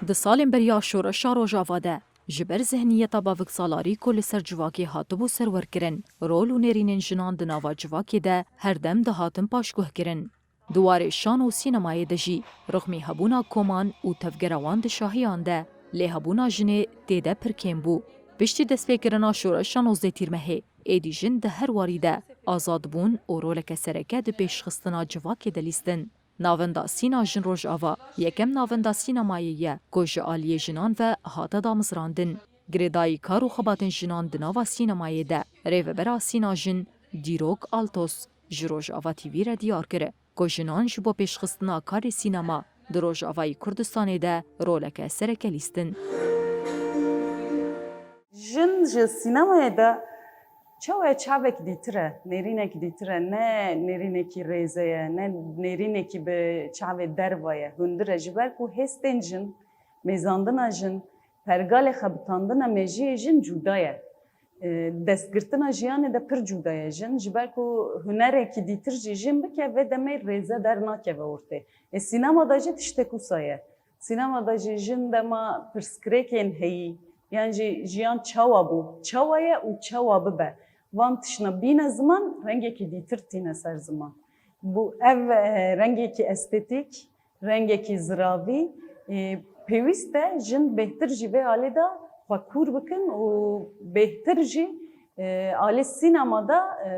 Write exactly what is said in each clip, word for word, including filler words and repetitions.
Di salên beriya şoreşa Rojava de ji ber zihniyeta baviksalarî ku li ser civakê hatibû serwerkirin, rol û nêrînên jinan di nava civakê de her dem dihatin paşguhkirin. Di warê şan û sînemayê de jî rixmî hebûna koman û tevgera wan di şahiyan de lêhebûna jinê tê de pir kêm bû. Piştî destpêkirina şoreşa nozdeh Tîrmehê, êdî jin di her warî de azad bûn û roleke sereke di pêşxistina civakê de lîstin. Navenda Sîna Jin Rojava yekem navenda sînemayê ye ku ji aliyê jinan ve hate damezrandin. Girêdayî kar û xebatên jinan di nava sînemayê de rêvebera Sîna Jin Dîrok Altos ji Rojava T V re diyar kir ku jinan ji bo pêşxistina karê sînema di Rojavayî Kurdistanê de roleke sereke lîstin. Jin ji sînemayê de çawa ye, çavek dîtir e, nêrînek dîtir e, ne nêrînekî rêze ye, ne nêrînekî bi çavê derva ye, hundir e. Ji ber ku hêstên jin, mêzandina jin, pergalê xebitandina mejiyê jin cuda ye. E, destgirtina jiyanê de pir cuda ye jin. Ji ber ku hunerekî dîtir jî jin bike, vê demê rêze dernakeve ortê. Ê sînema de jî tiştek wisa ye. Sînema de jî jin dema pirsgirêkên heyî, yan jî jiyan çawa bû, çawa ye û çawa bibe, van tiştna bîne ziman, rengekî dîtir tîne ser ziman. Bû ev, e, rengekî estetîk, rengekî ziravî, e, pêwîst e jin bêhtir jî vê alî de xwe kûr bikin û bêhtir jî, e, alî sînema de, e,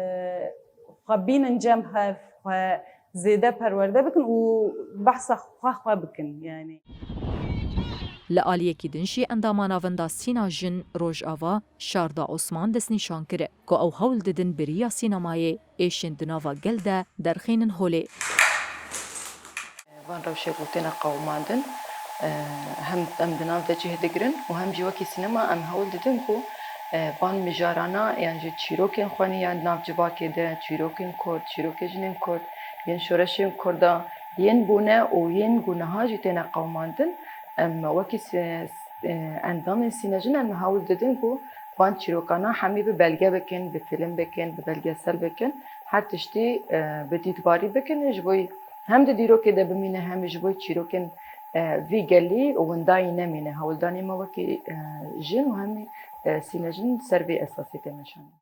xwe bînin cem hev, xwe zêde perwerde bikin û behsa xwe xwe bikin, yanî. Li aliyekî din jî endama Navenda Sîna Jin Rojava Şarda Osman destnîşan kir ku ew hewl didin bi riya sînemayê êşên di nava gel de derxînin holê. Van rewşê ku têne qewimandin, e, hem em di nav de cih digirin û hem jî wekî sînema em hewl didin ku, e, van mijarana yan jî çîrokên xwenî ya di nav civakê de, çîrokên Kurd, çîrokên jinên Kurd, yên şoreşên Kurda, yên bûne û yên ku niha jî têne qewimandin, em wekî si-, e, endamên Sîne Jin em hewl didin ku van çîrokana hemî bi belge bikin, bi fîlm bikin, bi belgesel bikin, her tiştî, e, bi dîtbarî bikin, ji bo hem di dîrokê de bimîne, hem ji bo çîrokên, e, vî gelî windayî nemîne. Hewldanê me wekî, e, jin û hemî, e, Sîne Jin ser vê esasî tê meşandin.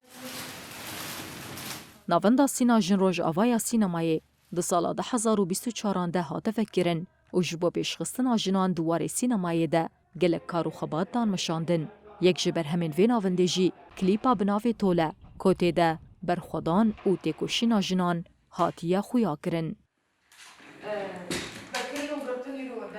Navenda Sîna Jin Rojavaya Sînemayê di sala du hezar û bîst û çaran de hate vekirin û ji bo pêşxistina jinan di warê sînemayê de gelek kar û xebat dan meşandin. Yek ji berhemên vê navendê jî klîpa bi navê Tole, ku tê de berxwedan û têkoşîna jinan hatiye xuya kirin.